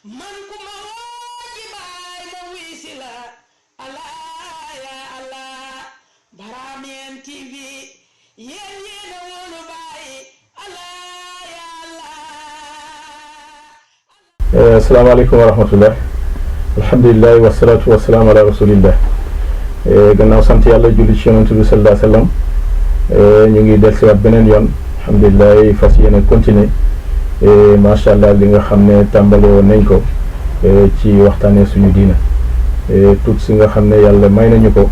man ku ma woo ci baay ma wuy si la allah ya allah Barameen TV yéen yéen a wóolu baay allah ya allah. asalaamaaleykum wa rahmatullah alhamdulilah wasalaatu wasalaam ala rasulillah. gannaaw sant yàlla julli ci yonent bi sallallahu alayhi wa sallam ñu ngi dellusiwaat beneen yoon alhamdulilah fas yéene continuer macha allah li nga xam ne tàmbale woon nañ ko ci waxtaanee suñu diina tuut si nga xam ne yàlla may nañu ko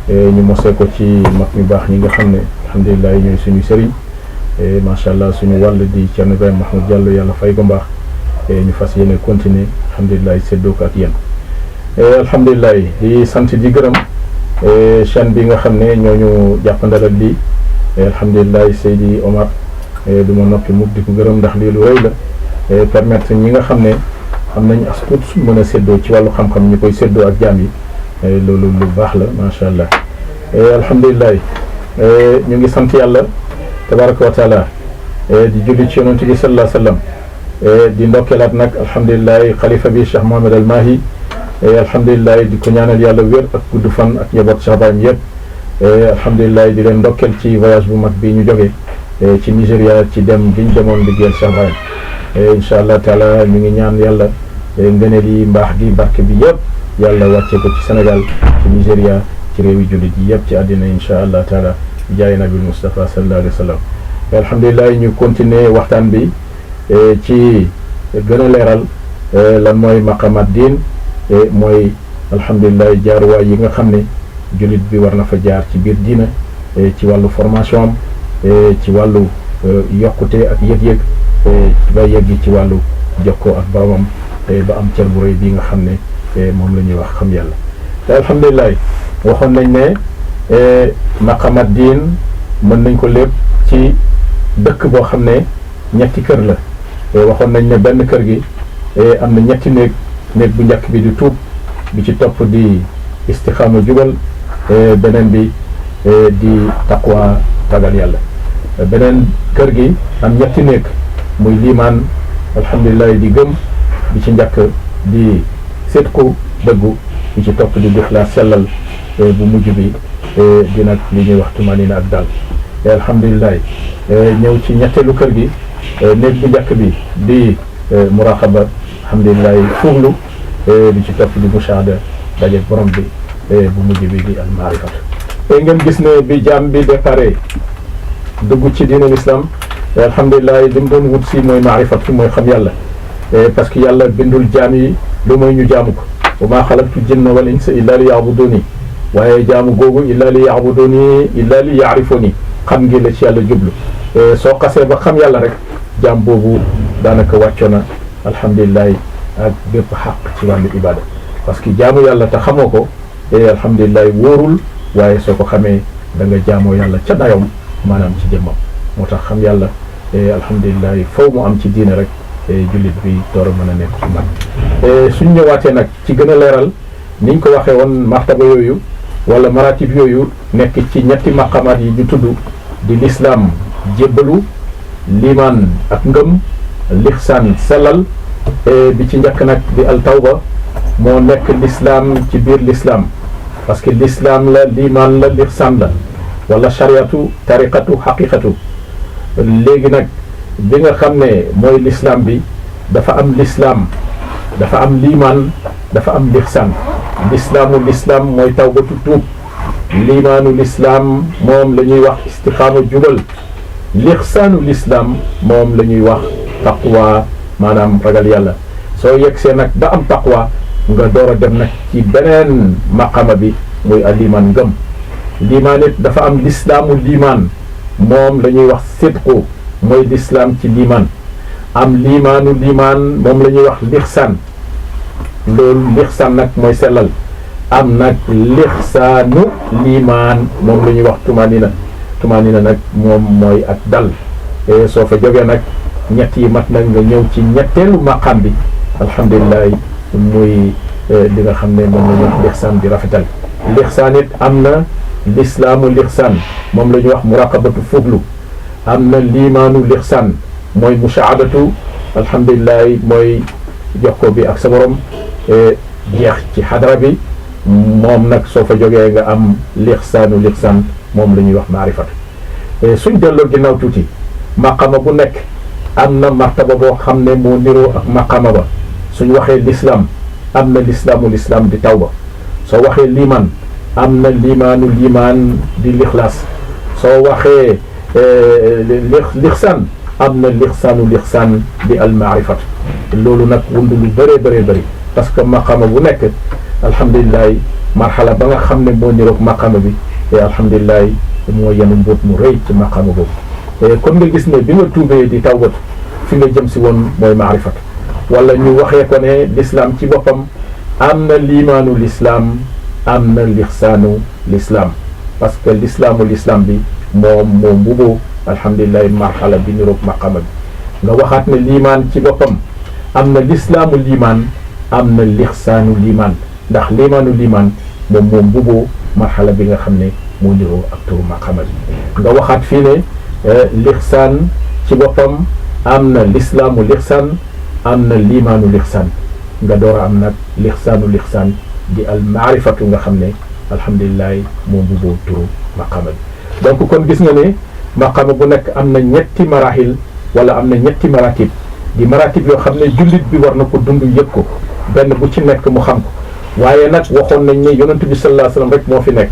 ñu mosee ko ci mag ñu baax ñi nga xam ne alhamdulilah ñooy suñu sëriñ macha allah suñu wàll di Thierno Ibrahima Mahmoud Diallo yàlla fay ko mbaax ñu fas yéene continuer alhamdulilah séddoo ko ak yéen alhamdulilah di sant di gërëm chaîne bi nga xam ne ñooñu jàppandalal lii alhamdulilah Seydi Omar du ma noppi mukk di ko gërëm ndax lii lu rëy la permettre ñi nga xam ne am nañ as tuut su mën a séddoo ci wàllu xam-xam ñu koy séddoo ak jaam yi loolu lu baax la macha allah alhamdulilah ñu ngi sant yàlla tabaraka wa taala di julli ci yonent bi sallallahu alayhi wa sallam di ndokkeelaat nag alhamdulilah xalifa bi Cheikh Mohamed Al Mahi alhamdulilah di ko ñaanal yàlla wér ak gudd fan ak njaboot Cheikh Baye yëpp alhamdulilah di leen ndokkeel ci voyage bu mag bi ñu jógee ci Nigéria ci dem biñ demoon liggéeyal Cheikh Baye incha allah taala ñu ngi ñaan yàlla ngëneel yi mbaax gi barke bi yëpp yàlla wàcce ko ci Sénégal ci Nigéria ci réewi jullit yi yëpp ci àddina incha allah taala jaay nabil Mustafa sallallahu alayhi wa sallam alhamdulilah ñu continuer waxtaan bi ci gën a leeral lan mooy maqamat diin mooy alhamdulilah jaaruwaay yi nga xam ne jullit bi war na fa jaar ci biir diina ci wàllu formation am ci wàllu yokkute ak yëg-yëg ba yegg ci wàllu jokkoo ak boromam ba am cër bu rëy bi nga xam ne moom la ñuy wax xam yàlla te alhamdulilah waxoon nañ ne maqamat diin mën nañ ko lépp ci dëkk boo xam ne ñetti kër la waxoon nañ ne benn kër gi am na ñetti néeg bu njëkk bi di tuub bi ci topp di istixaama jubal beneen bi di taqwa tagal yàlla beneen kër gi am ñetti néeg muy liimaan alhamdulilah di gëm bi ci njëkk di sidqu dëggu bi ci topp di dixlaas sellal bu mujj bi di nag li ñuy wax tumanina ak dal alhamdulilah ñëw ci ñetteelu kër gi néeg bu njëkk bi di muraqaba alhamdulilah fuuglu bi ci topp di mushahada dajeeg borom bi bu mujj bi di al maarifat ngeen gis ne bi jaam bi déparé dugg ci diinul islam alhamdulilah li mu doon wut si mooy maarifatu mooy xam yàlla parce que yàlla bindul jaam yi lu mooy ñu jaamu ko wa maa xalaqtu jinna wal insa illa li yaabuduni waaye jaamu googu illa li yaabuduni illa li yaarifuni xam ngi la ci yàlla jublu soo xasee ba xam yàlla rek jaam boobu daanaka wàccoo na alhamdulilah ak bépp xaq ci wàllu ibada parce que jaamu yàlla te xamoo ko alhamdulilah wóorul waaye soo ko xamee da nga jaamoo yàlla ca dayom maanaam ci jëmmam moo tax xam yàlla alhamdulilah faw mu am ci diine rek jullit bi door a mën a nekk ci mag suñ ñëwaatee nag ci gën a leeral niñ ko waxee woon martaba yooyu wala maratib yooyu nekk ci ñetti maqamaat yi ñu tudd di lislaam jébbalu liimaan ak ngëm lixsaan sellal bi ci njëkk nag di al tawba moo nekk lislaam ci biir lislaam parce que lislaam la liimaan la lixsaan la wala chariatu tariqatu xaqiqatu léegi nag bi nga xam ne mooy lislaam bi dafa am lislaam dafa am liimaan dafa am lixsaan lislaamu lislaam mooy tawbatu tuub liimaanu lislaam moom la ñuy wax istixaama jubal lixsaanu lislaam moom la ñuy wax taqwa maanaam ragal yàlla soo yegsee nag ba am taqwa nga door a dem nag ci beneen maqama bi muy al liimaan ngëm liimaan it dafa am lislaamu liimaan moom la ñuy wax sidqu mooy lislaam ci liimaan am liimaanu liimaan moom la ñuy wax lixsaan loolu lixsaan nag mooy sellal am nag lixsaanu liimaan moom la ñuy wax tumanina nag moom mooy ak dal soo fa jógee nag ñett yi mat nag nga ñëw ci ñetteelu maqam bi alhamdulilah muy li nga xam ne moom la ñuy wax lixsaan di rafetal lixsaan it am na lislaamu lixsaan moom la ñuy wax muraqabatu fuglu am na liimaanu lixsaan mooy mushaahadatu alhamdulilah mooy jokkoo bi ak sa borom jeex ci xadara bi moom nag soo fa jógee nga am lixsaanu lixsaan moom la ñuy wax maarifatu suñ delloo ginnaaw tuuti maqama bu nekk am na martaba boo xam ne moo niroo ak maqama ba suñ waxee lislaam am na lislaamu lislaam di tawba soo waxee liimaan am na liimaanu liimaan di lixlaas soo waxee lixsaan am na lixsaanu lixsaan di almaarifatu loolu nag wund lu bëree bëree bëri parce que maqama bu nekk alhamdulilah marxala ba nga xam ne moo niroog maqama bi te alhamdulilah moo yenu mbóot mu rëy ci maqama boobu kon nga gis ne bi nga tuubee di tawbatu fi nga jëm si woon mooy maarifatu wala ñu waxee ko ne l'islam ci boppam am na liimaanu l'islam am na lixsaanu l'islam parce que l'islaamu l'islam bi moom mbuboo alhamdulilah marxala bi niroog maqama bi nga waxaat ne liimaan ci boppam am na l'islaamu liimaan am na lixsaanu liimaan ndax liimaanu liimaan moom mbuboo marxala bi nga xam ne moo niroo ak turu maqama bi nga waxaat fii ne lixsaan ci boppam am na l'islaamu lixsaan am na liimaanu lixsaan nga door a am nag lixsaanu lixsaan di al maarifatu nga xam ne alhamdulilah moo mbuboo turu maqama bi donc kon gis nga ne maqama bu nekk am na ñetti marahil wala am na ñetti maratib di maratib yoo xam ne jullit bi war na ko dund yëg ko benn bu ci nekk mu xam ko waaye nag waxoon nañ ne yonent bi sallallahu alayhi wa sallam rek moo fi nekk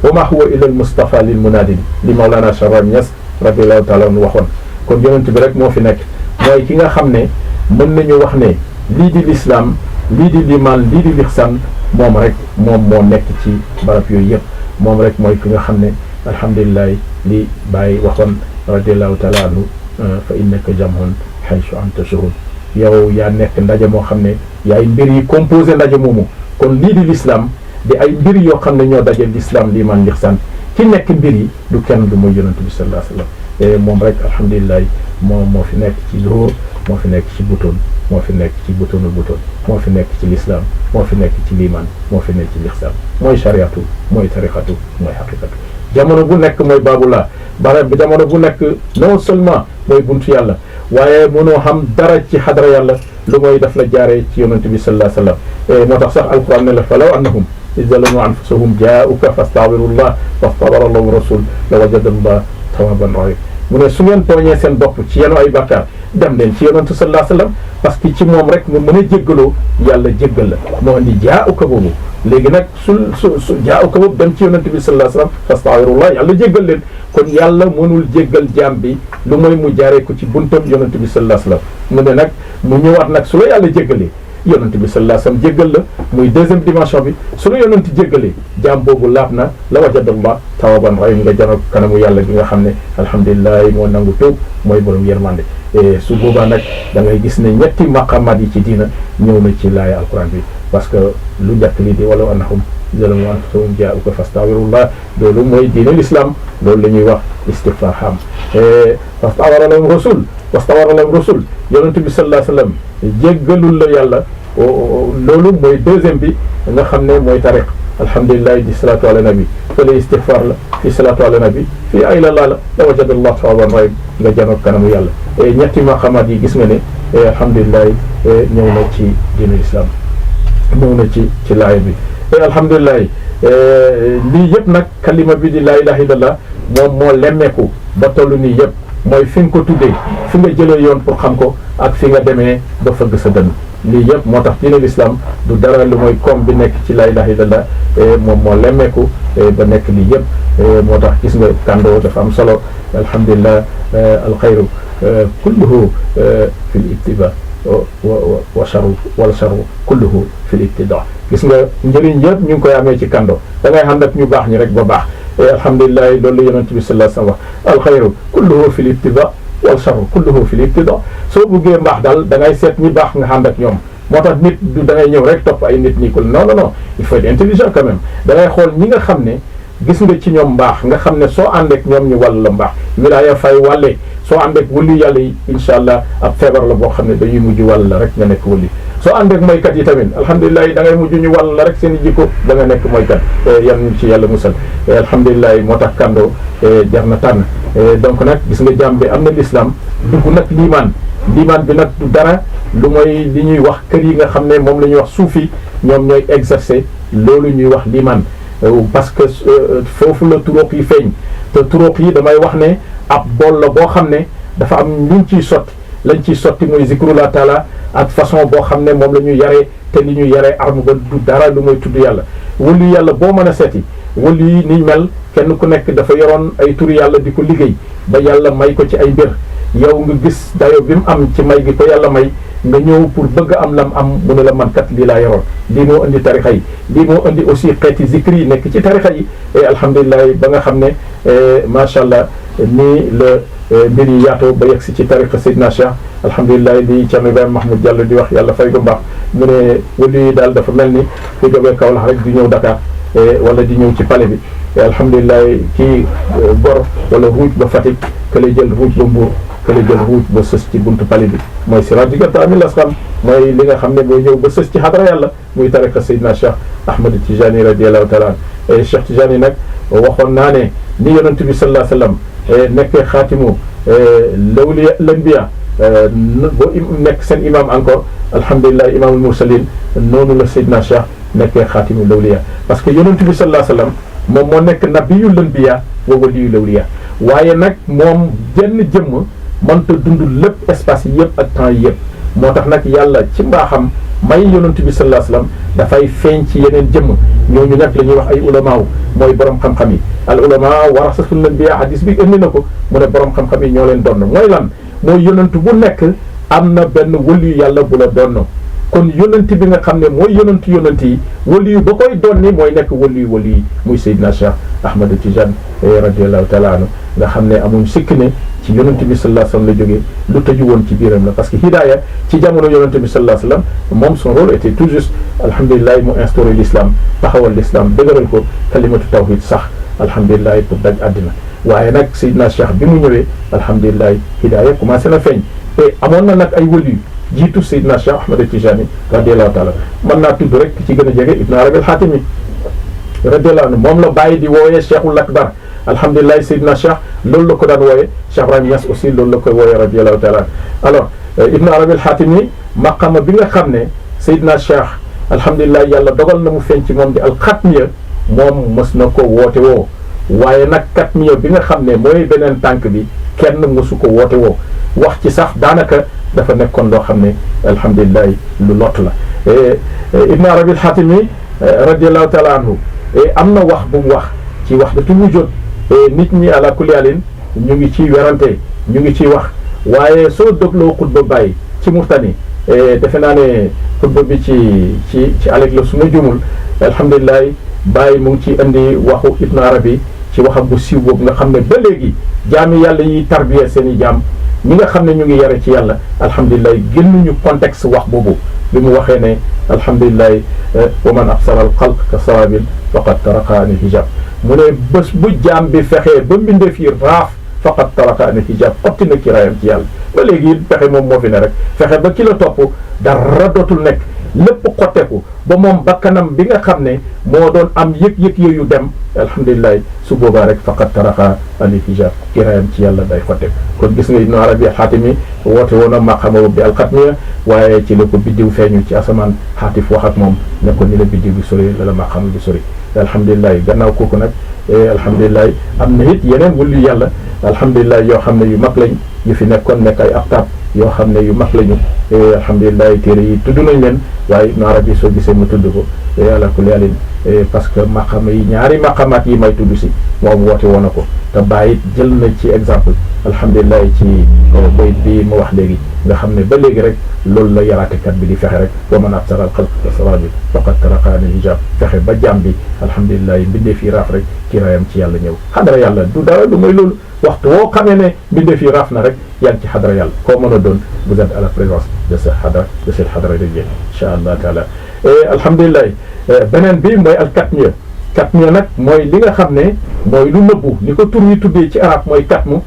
wa ma huwa illa al mustafa lil munadin li Mawlana Cheikh Ibrahim Niass radiyallahu taala anhu waxoon kon yonent bi rek moo fi nekk mooy ki nga xam ne mën nañu wax ne lii di l'islam lii di limaan lii di lixsaan moom rek moom moo nekk ci barab yooyu yëpp moom rek mooy ki nga xam ne alhamdulilah li Baye waxoon radiyallahu taala anhu fa innaka jamhun haythu anta shuhud yow yaa nekk ndaje moo xam ne yaay mbir yi composé ndaje moomu kon lii di l'islam di ay mbir yoo xam ne ñoo daje l'islam liman lixsaan ki nekk mbir yi du kenn du mooy yonent bi sallallahu alayhi wa sallam moom rek alhamdulilah moo fi nekk ci zuhur moo fi nekk ci butoon moo fi nekk ci butoonul butoon moo fi nekk ci l'islam moo fi nekk ci liman moo fi nekk ci lixsaan mooy shariatu mooy tariqatu mooy haqiqatu jamono bu nekk mooy baabulaa bara bi jamono bu nekk non seulement mooy buntu yàlla waaye mënoo xam dara ci xadara yàlla lu mooy daf la jaaree ci yonent bi sallallahu alayhi wa sallam moo tax sax alquran ne la falaw annahum iz zalamu anfusahum jaa'uka fastaghfirullah wastabara lahum rasul la wajadallah tawwaban rahim mu ne su ngeen tooñee seen bopp ci yenu ay bàkkaar dem leen ci yonent sallallahu alayhi wa sallam parce que ci moom rek nga mën a jéggaloo yàlla jéggal la moo indi jaa'uka boobu léegi nag su jaa'uka boobu dem ci yonent bi sallallahu alayhi wa sallam fastaghfirullah yàlla jéggal leen kon yàlla mënul jéggal jaam bi lu mooy mu jaaree ko ci buntam yonent bi sallallahu alayhi wa sallam mu ne nag mu ñëwaat nag su la yàlla jéggalee yonent bi sallallahu alayhi wa sallam jéggal la muy deuxième dimension bi su la yonent jéggalee jaam boobu laab na la wajadallah tawwaban rahim nga jano kanamu yàlla bi nga xam ne alhamdulilah moo nangu tuub mooy borom yërmande su boobaa nag da ngay gis ne ñetti maqaamaat yi ci diina ñëw na ci laaya alquran bi parce que lu njëkk li di wala annahum zalamu anfusahum jaa'uka fastaghfirullah loolu mooy diine l'islam loolu la ñuy wax istighfar fastaghfara lahum rasul wastaghfara lahum rasul yonent bi sallallahu alayhi wa sallam jéggalul la yàlla loolu mooy deuxième bi nga xam ne mooy tariq alhamdulilah di salatu ala nabi fële istighfar la fi salatu ala nabi fii ay la la wajadallah tawwaban rahim nga janoog kanamu yàlla ñetti maqaamaat yi gis nga ne alhamdulilah ñëw na ci diine l'islam ñëw na ci laaya bi alhamdulilah lii yëpp nag kalima bi di laa ilaha illallah moom moo lemmeeku ba toll nii yëpp mooy fi nga ko tuddee fi nga jëlee yoon pour xam ko ak fi nga demee ba fëgg sa dënn lii yëpp moo tax diine l'islam du dara lu mooy koom bi nekk ci laa ilaha illallah moom moo lemmeeku ba nekk lii yëpp moo tax gis nga kàndoo dafa am solo alhamdulilah alxayru kulluhu fi l ibtiba wa charu wala charu kulluhu fi l ibtida gis nga njëriñ yëpp ñu ngi koy amee ci kando da ngay xam nag ñu baax ñi rek ba baax alhamdulilah loolu la yonent bi sallallahu alayhi wa sallam wax alxayru kulluhu fi l ibtida wal charu kulluhu fi l ibtida soo buggee mbaax daal da ngay seet ñi baax nga xam ak ñoom moo tax nit du da ngay ñëw rek topp ay nit ñi ko non non non il faut être intelligent quand même da ngay xool ñi nga xam ne gis nga ci ñoom mbaax nga xam ne soo àndeek ñoom ñu wàll la mbaax wilaaya fay wàllee soo àndeek wëli yàlla yi incha allah ab feebar la boo xam ne dañuy mujj wàll la rek nga nekk wëli soo ànd ak mooykat yi tamit alhamdulilah da ngay mujj ñu wàll la rek seen i jikko da nga nekk mooykat yan ñu ci yàlla musal alhamdulilah moo tax kàndoo jar na tànn donc nag gis nga jàmm bi am na l'islam dugg nag liimaan bi nag du dara lu mooy li ñuy wax kër yi nga xam ne moom la ñuy wax suufi ñoom ñooy exercer loolu ñuy wax liimaan parce que foofu la turuq yi feeñ te turuq yi damay wax ne ab bool la boo xam ne dafa am luñ ciy sotti lañ ciy sotti mooy zikrullah taala ak façon boo xam ne moom la ñu yaree te li ñu yaree arme ba du dara lu mooy tudd yàlla wëlu yàlla boo mën a seeti wëlu yi niñ mel kenn ku nekk dafa yoroon ay turu yàlla di ko liggéey ba yàlla may ko ci ay mbir yow nga gis dayo bi mu am ci may gi ko yàlla may nga ñëw pour bëgg am lam am mu ne la man kat lii laa yoroon lii moo indi tarixa yi lii moo indi aussi xeeti zikri yi nekk ci tarixa yi et alhamdulilah ba nga xam ne macha allah nii la mbir yi yaatoo ba yegg si ci tarixa Seydina Cheikh alhamdulilah li Thierno Ibrahima Mahmoud Diallo di wax yàlla fay ko mbaax mu ne wëlu yi daal dafa mel ni ku jógee Kaolack rek di ñëw Dakar wala di ñëw ci palais bi alhamdulilah kii Gor wala ruuj ba Fatick que lay jël ruuj ba Mbour que lay jël ruuj ba sës ci buntu palais bi mooy siraat diggante amil asxam mooy li nga xam ne mooy ñëw ba sës ci xadara yàlla muy tariqa Seydina Cheikh Ahmad Tijani radiallahu taala an Cheikh Tijani nag waxoon naa ne ni yonent bi sallallahu alayhi wa sallam nekkee xaatimu lawliya lanbiya boo nekk seen imam encore alhamdulilah imamul mursalin noonu la Seydina Cheikh nekkee xaatimu lawliya parce que yonent bi sallallahu alayhi wa sallam moom moo nekk nabiyul lanbiya wa waliyul lawliya waaye nag moom jenn jëmm mënta dund lépp espace yi yëpp ak temps yi yëpp moo tax nag yàlla ci mbaaxam may yonent bi sallallahu alayhi wa sallam dafay feeñ ci yeneen jëmm ñooñu nag la ñuy wax ay ulamaaw mooy borom xam-xam yi al ulama warasatul anbiya hadis bi indi na ko mu ne borom xam-xam yi ñoo leen donn mooy lan mooy yonent bu nekk am na benn wëliyu yàlla bu la donn kon yonent bi nga xam ne mooy yonent yi wëliyu ba koy donni mooy nekk wëliyu muy Seydina Cheikh Ahmad Tijani radiallahu taala anhu nga xam ne amuñ sikk ne ci yonent bi sallallahu alayhi wa sallam la jógee lu tëju woon ci biiram la parce que hidaaya ci jamono yonent bi sallallahu alayhi wa sallam moom son rôle était tout juste alhamdulilah mu instauré l'islam taxawal l'islam dëgëral ko kalimatu tawhid sax alhamdulilah pour daj àddina waaye nag Seydina Cheikh bi mu ñëwee alhamdulilah hidaaya commencé na feeñ te amoon na nag ay wëliyu jiitu Seydina Cheikh Ahmad Tijani radiallahu taala mën naa tudd rek ci gën a jege Ibn Arabi al-Hatimi radiallahu anhu moom la bàyyi di wooyee Cheikhul Akbar alhamdulilah Seydina Cheikh loolu la ko daan wooyee Cheikh Ibrahima Niass aussi loolu la koy wooyee radiallahu taala alors Ibn Arabi al-Hatimi maqama bi nga xam ne Seydina Cheikh alhamdulilah yàlla dogal na mu feeñ ci moom di alxatmiya moom mës na ko woote woo waaye nag katmiya bi nga xam ne mooy beneen tànk bi kenn mësu ko woote woo wax ci sax daanaka dafa nekkoon loo xam ne alhamdulilah lu lott la Ibn Arabi al-Hatimi radiallahu taala anhu am na wax bu mu wax ci wahdatul wujud nit ñi ala kulli alin ñu ngi ci werante ñu ngi ciy wax waaye soo dégloo xutba Baay ci Murtani defe naa ne xutba bi ci alek la su ma jumul alhamdulilah Baay mu ngi ci indi waxu Ibn Arabi ci waxam bu siiw boobu nga xam ne ba léegi jaami yàlla yi tarbiya seen i jaam ñi nga xam ne ñu ngi yare ci yàlla alhamdulilah génnuñu contexte wax boobu bi mu waxee ne alhamdulilah wa man absara al xalq ka sarabin faqad taraka anil hijab mu ne bés bu jaam bi fexee ba mbindeef yi raaf faqad taraka anil hijab xotti na kiraayam ci yàlla ba léegi fexe moom moo fi ne rek fexe ba ki la topp dara dootul nekk lépp xotteeku ba moom bakkanam bi nga xam ne moo doon am yëg-yëg yooyu dem alhamdulilah su boobaa rek faqad taraka anil hijab kiraayam ci yàlla day xotteeku kon gis nga Ibn Arabi al-Hatimi woote woon a maqama bi alxatmiya waaye ci la ko biddiw feeñu ci asamaan xaatif wax ak moom ne ko ni la biddiw bi sori la la maqama bi sori alhamdulilah gannaaw kooku nag alhamdulilah am na it yeneen wulli yàlla alhamdulilah yoo xam ne yu mag lañ yu fi nekkoon nekk ay abtaab yoo xam ne yu mag lañu alhamdulilah téere yi tudd nañ leen waaye Ibn Arabi soo gisee ma tudd ko ala kulli halin parce que maqama yi ñaari maqamaat yi may tudd si moom woote woon na ko te bàyyi jël na ci exemple alhamdulilah ci bayit bi ma wax léegi nga xam ne ba léegi rek loolu la yaraatekat bi di fexe rek wa man absara al xalq ka sarabi faqad taraka anil hijab fexe ba jàmm bi alhamdulilah mbindee fii raaf rek kiraayam ci yàlla ñëw xadara yàlla du dara du mooy loolu waxtu woo xamee ne mbindee fii raaf na rek yaa ngi ci xadara yàlla koo mën a doon vous êtes à la présence de ce xadara de cette xadara de Dieu incha allah taala alhamdulilah beneen bi mooy al katmiya katmiya nag mooy li nga xam ne mooy lu nëbbu ni ko tur yi tuddee ci arab mooy katmu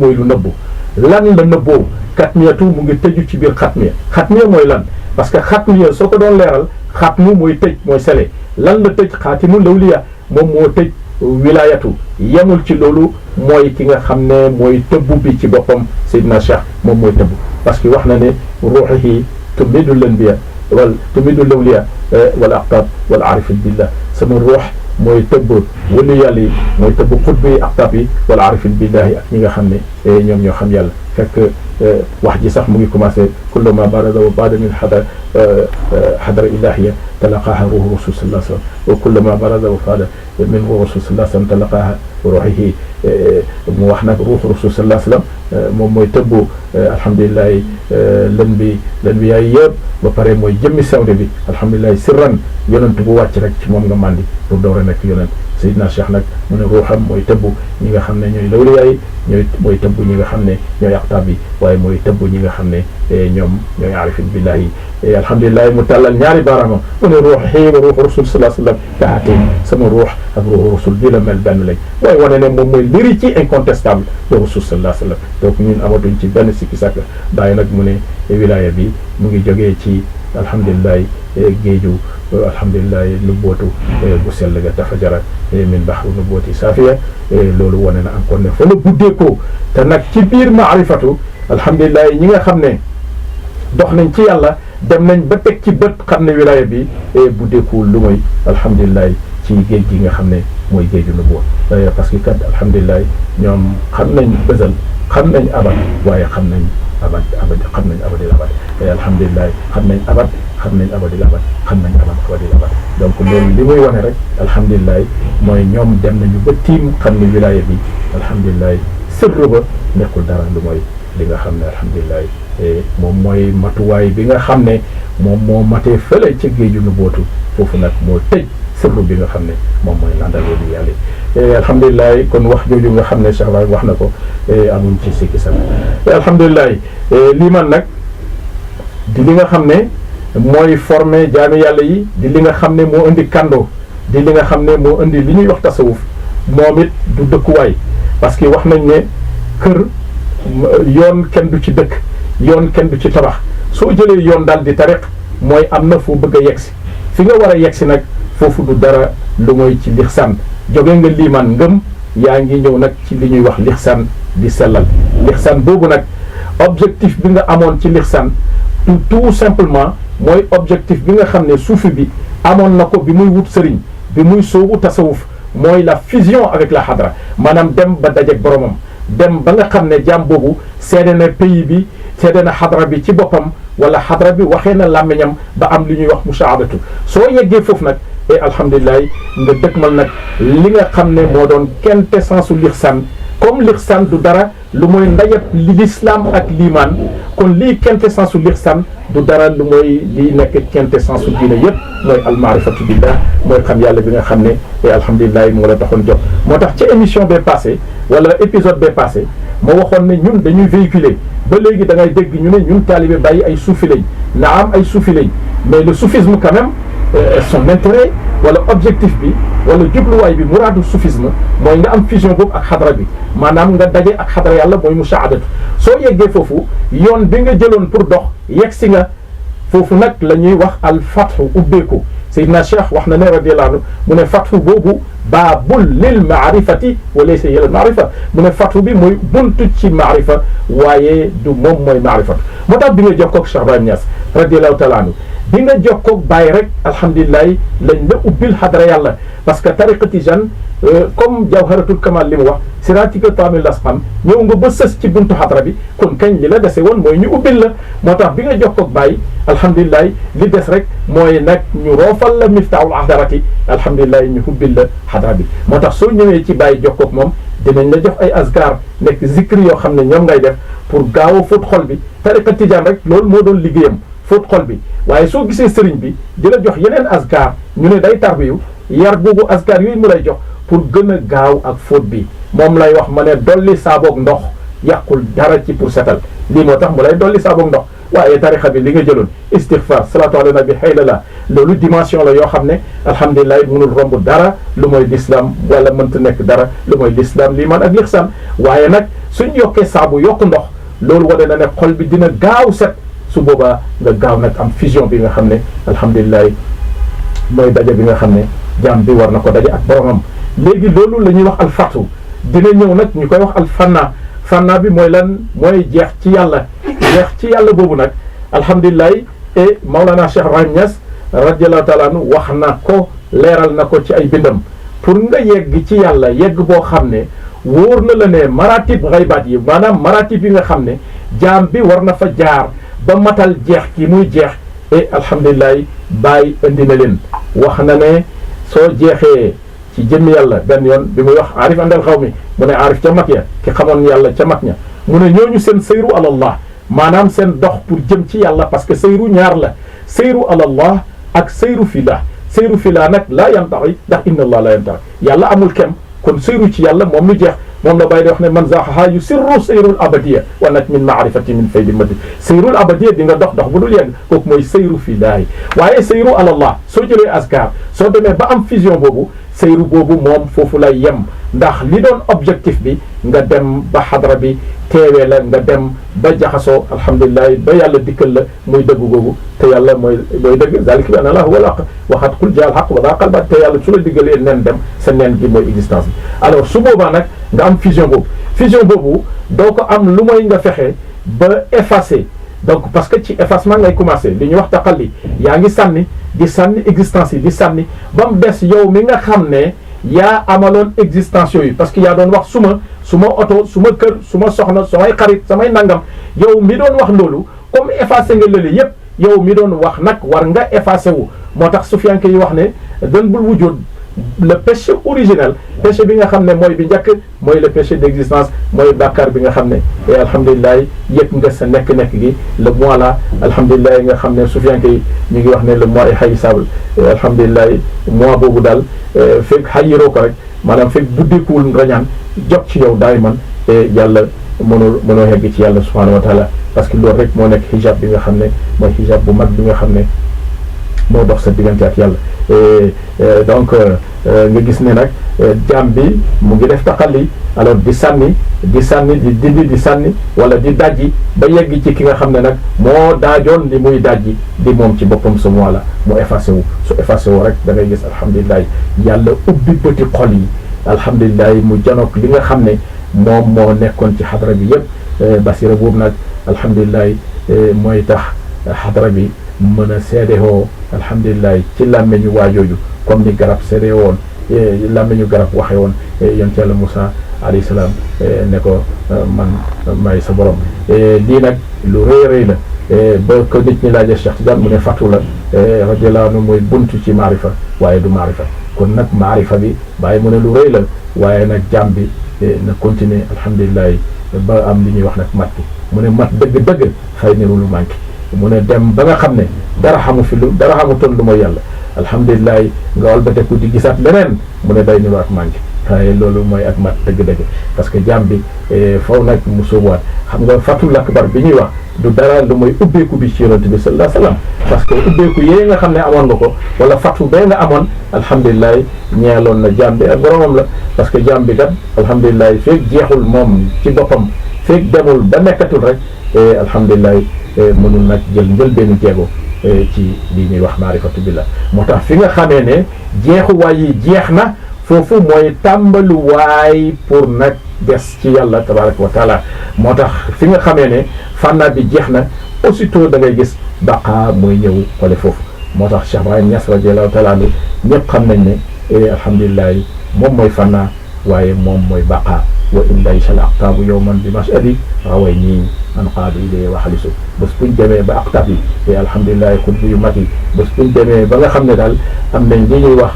mooy lu nëbbu lan la nëbboo katmiyatu mu ngi tëju ci biir xatmiya mooy lan parce que xatmu ya soo ko doon leeral xatmu mooy tëj mooy sele lan la tëj xaatimu lawliya moom moo tëj wilaayatu yemul ci loolu mooy ki nga xam ne mooy tëbbu bi ci boppam Seydina Cheikh moom mooy tëbbu parce que wax na ne ruuxihi tumidu lanbiya wal tumidu lawliya wal aqtab wal arifin billah sama ruux mooy tëbb wali yàlla yi mooy tëbb xutba yi aqtab yi wal arifin billahi ak ñi nga xam ne ñoom ñoo xam yàlla fekk wax ji sax mu ngi commencé kullu ma barada wa bada min xadara ilahiya talaqaaha ruuhu rasul sallallahu alayhi wa sallam wa kullu ma barada wa bada min ruuhu rasul sallallahu alayhi wa sallam talaqaaha ruuxihi mu wax nag ruuhu rasul sallallahu alayhi wa sallam moom mooy tëbbu alhamdulilahi lën bi yaay yëpp ba pare mooy jëmmi sawde bi alhamdulilahi sirran yonent bu wàcc rek ci moom nga màndi pour door a nekk yonent Seydina Cheikh nag mu ne ruuxam mooy tëbbu ñi nga xam ne ñooy lawliyaa yi mooy tëbbu ñi nga xam ne ñooy aqtaab yi waaye mooy tëbbu ñi nga xam ne ñoom ñooy arifin billahi alhamdulilah mu tàllal ñaari baaraamam mu ne ruuxi wa ruuxu rasul sallallahu alayhi wa sallam kaateen sama ruux ak ruuxu rasul bii la mel benn lañ waaye wane ne moom mooy l'héritier incontestable de rasul sallallahu alayhi wa sallam donc ñun amatuñ ci benn sikki sàkk bàyyi nag mu ne wilaya bi mu ngi jógee ci alhamdulilah géeju alhamdulilah nubbootu bu sell ga dafa jara min baxru nubbooti saafiya loolu wane na encore ne fa la buddeekoo te nag ci biir maarifatu alhamdulilah ñi nga xam ne dox nañ ci yàlla dem nañ ba teg ci bët xam ne wilaya bi buddeekuwul lu mooy alhamdulilah ci géej gi nga xam ne mooy géeju nubboo parce que kat alhamdulilah ñoom xam nañ bësal xam nañ abad waaye xam nañ abad xam nañ abadil abad alhamdulilah xam nañ abad xam nañ abadil abad xam nañ abadil abad donc loolu li muy wane rek alhamdulilah mooy ñoom dem nañu ba tiim xam ne wilaya bi alhamdulilah sirru ba nekkul dara lu mooy li nga xam ne alhamdulilah moom mooy matuwaay bi nga xam ne moom moo matee fële ca géeju nu bootu foofu nag moo tëj sirru bi nga xam ne moom mooy landal wali yàlla alhamdulilah kon wax jooju nga xam ne Cheikh Ibrahim wax na ko amuñ ci sikki sax alhamdulilah lii man nag di li nga xam ne mooy formé jaami yàlla yi di li nga xam ne moo indi kando di li nga xam ne moo indi li ñuy wax tasawuf moom it du dëkkuwaay parce que wax nañ ne kër yoon kenn du ci dëkk yoon kenn du ci tabax soo jëlee yoon daal di tariq mooy am na foo bëgg a yegsi fi nga war a yegsi nag foofu du dara lu mooy ci lixsaan jóge nga liimaan ngëm yaa ngi ñëw nag ci li ñuy wax lixsaan di sellal lixsaan boobu nag objectif bi nga amoon ci lixsaan tout simplement mooy objectif bi nga xam ne suufi bi amoon na ko bi muy wut sëriñ bi muy soobu tasawuf mooy la fusion avec la xadra maanaam dem ba dajeek boromam dem ba nga xam ne jaam boobu seede na pays bi seede na xadra bi ci boppam wala xadra bi waxee na làmmiñam ba am li ñuy wax musaadatu soo yeggee foofu nag et alhamdulilah nga dëkkmal nag li nga xam ne moo doon quintessence u lixsaan comme lixsaan du dara lu mooy ndajab l'islam ak liimaan kon lii quintessence u lixsaan du dara lu mooy lii nekk quintessence u diine yëpp mooy almaarifatu billah mooy xam yàlla bi nga xam ne et alhamdulilah moo la taxoon jóg moo tax ci émission bee passé wala épisode bee passé ma waxoon ne ñun dañuy véhiculer ba léegi da ngay dégg ñu ne ñun taalibe bàyyi ay suufi lañ naam ay suufi lañ mais le soufisme quand même son intérêt wala objectif bi wala jubluwaay bi muraadu soufisme mooy nga am fusion boobu ak xadra bi maanaam nga daje ak xadra yàlla mooy musaadatu soo yeggee foofu yoon bi nga jëloon pour dox yegg si nga foofu nag la ñuy wax al fathu ubbeeku Seydina Cheikh wax na ne radiyallahu anhu mu ne fathu boobu baabul lil maarifati wa laysa hiya al maarifa mu ne fathu bi mooy buntu ci maarifa waaye du moom mooy maarifatu moo tax bi nga jokkoo ak Cheikh Ibrahim Niass radiyallahu taala anhu bi nga jokkoo ak Baye rek alhamdulilah lañ la ubbil xadra yàlla parce que tariqa tijaan comme jawharatul kamal li mu wax siratika taamil lasqam ñëw nga ba sës ci buntu xadra bi kon kañ li la dese woon mooy ñu ubbil la moo tax bi nga jokkoo ak Baye alhamdulilah li des rek mooy nag ñu roofal la miftaahul ahdarati alhamdulilah ñu ubbil la xadra bi moo tax soo ñëwee ci Baye jokkoo ak moom dinañ la jox ay azkar nekk zikri yoo xam ne ñoom ngay def pour gaaw a fóot xol bi tariqa tijaan rek loolu moo doon liggéeyam fóot xol bi waaye soo gisee sëriñ bi di la jox yeneen azkar ñu ne day tarbiyu yar boobu azkar yooyu mu lay jox pour gën a gaaw ak fóot bi moom lay wax ma ne dolli saaboog ndox yàqul dara ci pour setal lii moo tax mu lay dolli saaboog ndox waaye tarixa bi li nga jëloon istighfar salatu ala nabi xaylala loolu dimension la yoo xam ne alhamdulilah mënul romb dara lu mooy l'islam wala mënta nekk dara lu mooy l'islam liimaan ak lixsaan waaye nag suñ yokkee saabu yokk ndox loolu wane na ne xol bi dina gaaw set su boobaa nga gaaw nag am fusion bi nga xam ne alhamdulilah mooy daje bi nga xam ne jaam bi war na ko daje ak boromam. léegi loolu la ñuy wax alfatu dina ñëw nag ñu koy wax alfanna bi mooy lan mooy jeex ci yàlla boobu nag alhamdulilah et Maulana Cheikh Ibrahim Niass radiallahu taala anhu wax na ko leeral na ko ci ay bindam pour nga yegg ci yàlla yegg boo xam ne wóor na la ne maratib xaybaat yi maanaam maratib yi nga xam ne jaam bi war na fa jaar ba matal jeex ki muy jeex et alhamdulilah bàyyi indi na leen wax na ne soo jeexee ci jëmmi yàlla benn yoon bi muy wax aarif andal xaw mi mu ne aarif ca mag ya ki xamoon yàlla ca mag ña mu ne ñooñu seen sayru alallah maanaam seen dox pour jëm ci yàlla parce que sayru ñaar la sayru alallah ak sayru fillah nag laa yantaxi ndax inna allah la yantaxi yàlla amul kem kon sayru ci yàlla moom lu jeex moom la bàyyi di wax ne man zaxaha yu sirru sayrul abadiya wa nag min maarifati min faydi madi sayrul abadiya di nga dox bu dul yegg kooku mooy sayru fillah waaye sayru alallah soo jëlee askar soo demee ba am fusion boobu sayru boobu moom foofu lay yem ndax li doon objectif bi nga dem ba xadra bi teewee la nga dem ba jaxasoo alhamdulilah ba yàlla dikkal la muy dëgg googu te yàlla mooy dëgg zalika bi anna allah huwa al-haq waxat kul jaal xaq wa daa qalba te yàlla su la diggalee nen dem sa nen gi mooy existence bi alors su boobaa nag nga am fusion boobu doo ko am lu mooy nga fexe ba effacer donc parce que ci effacement ngay commencé li ñuy wax taqalli yaa ngi sànni di sànni existence yi di sànni ba mu des yow mi nga xam ne yaa amaloon existence yooyu parce que yaa doon wax suma oto suma kër suma soxna samay xarit samay nangam yow mi doon wax loolu comme effacé nga lële yépp yow mi doon wax nag war nga effacé wu moo tax sufiyanke yi wax ne dan bul wujud le péché originel péché bi nga xam ne mooy bi njëkk mooy le péché d'existence mooy bàkkaar bi nga xam ne et alhamdulilah yëg nga sa nekk-nekk gi le mois la alhamdulilah nga xam ne sufiyanke yi ñu ngi wax ne le mois est haïssable alhamdulilah mois boobu daal fekk xayiroo ko rek maanaam fekk buddikuwul rañaan jot ci yow daay man et yàlla mënoo yegg ci yàlla subhanahu wa taala parce que loolu rek moo nekk hijab bi nga xam ne mooy hijab bu mag bi nga xam ne moo dox sa diggante ak yàlla donc nga gis ne nag jaam bi mu ngi def taqalli alors di sànni di dindi di sànni wala di dajji ba yegg ci ki nga xam ne nag moo daajoon li muy dajji di moom ci boppam sa mois la mu effacé wu su effacé wu rek da ngay gis alhamdulilah yàlla ubbi bëti xol yi alhamdulilah mu janook li nga xam ne moom moo nekkoon ci xadra bi yëpp basira boobu nag alhamdulilah mooy tax xadra bi mën a seedewoo alhamdulilah ci làmmeñu waajooju comme ni garab seede woon làmmeñu garab waxe woon yonent Yàlla Moussa alayhi salaam ne ko man may sa borom lii nag lu rëy la ba ko nit ñi laajee Cheikh Tidiane mu ne fatu la radiyallahu anhu mooy buntu ci maarifa waaye du maarifa kon nag maarifa bi bàyyi mu ne lu rëy la waaye nag jàmm bi na continuer alhamdulilah ba am li ñuy wax nag mat bi mu ne mat dëgg-dëgg fay niru lu manqué mu ne dem ba nga xam ne dara xamutoon lu mooy yàlla alhamdulilah nga walbateku di gisaat leneen mu ne day niru ak manqué waaye loolu mooy ak mat dëgg-dëgg parce que jàmm bi faw nag mu sóobuwaat xam nga fatul akbar bi ñuy wax du dara lu mooy ubbeeku bi ci yonent bi sallallahu alayhi wasallam parce que ubbeeku yee nga xam ne amoon nga ko wala fatu bee nga amoon alhamdulilah ñeeloon na jàmm bi ak boromam la parce que jàmm bi kat alhamdulilah feeg jeexul moom ci boppam feeg demul ba nekkatul rek alhamdulilah mënul nag jël benn jéego ci lii ñuy wax maarifatu billah moo tax fi nga xamee ne jeexuwaay yi jeex na foofu mooy tàmbaluwaay pour nag des ci yàlla tabaraka wa taala moo tax fi nga xamee ne fànnaa bi jeex na aussitôt da ngay gis baqaa mooy ñëw xole foofu moo tax Cheikh Ibrahim Niass radiallahu taala anhu ñëpp xam nañ ne alhamdulilah moom mooy fànnaa waaye moom mooy baqaa wa in laysa al aqtaabu yowman bi mashadi raway nii an qaadu ilayhi wa xalisu bés buñ demee ba aqtaab yi te alhamdulilah xutbu yu mag yi bés buñ demee ba nga xam ne daal am nañ li ñuy wax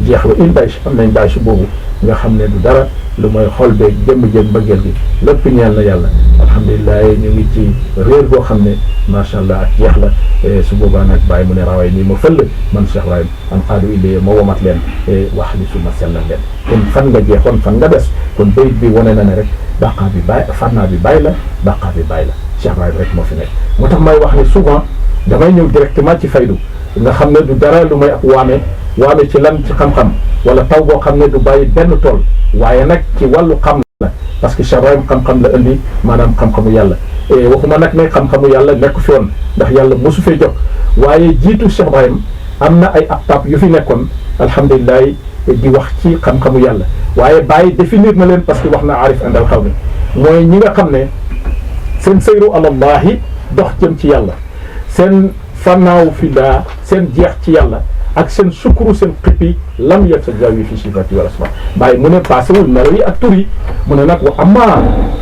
jeex wa in daysh am nañ daysh boobu nga xam ne du dara lu mooy xol beeg jëmm mbëggeel gi lépp ñeel na yàlla alhamdulilah ñu ngi ci réer boo xam ne macha allah ak jeex la su boobaa nag bàyyi mu ne raway nii ma fëll man Cheikh Ibrahim an qaadu ilayhi ma womat leen wa xalisu ma sellal leen kon fan nga jeexoon fan nga des kon bayit bi wane na ne rek baqaa bi bàyyi fannaa bi bàyyi la baqaa bi bàyyi la Cheikh Ibrahim rek moo fi nekk moo tax may wax ne souvent damay ñëw directement ci faydu nga xam ne du dara lu may ak waame ci lan ci xam-xam wala taw boo xam ne du bàyyi benn tool waaye nag ci wàllu xam parce que Cheikh Ibrahim xam-xam la indi maanaam xam-xamu yàlla waxuma nag ne xam-xamu yàlla nekk fi woon ndax yàlla mosu fee jóg waaye jiitu Cheikh Ibrahim am na ay abtab yu fi nekkoon alhamdulilah di wax ci xam-xamu yàlla waaye bàyyi définir na leen parce que wax na arif indal xaw mi mooy ñi nga xam ne seen sayru alallahi dox jëm ci yàlla seen fannaaw fi daa seen jeex ci yàlla ak seen sukuru seen xippi lam yatajawi fi sifati wal asma bàyyi mu ne passé wul melo yi ak tur yi mu ne nag wa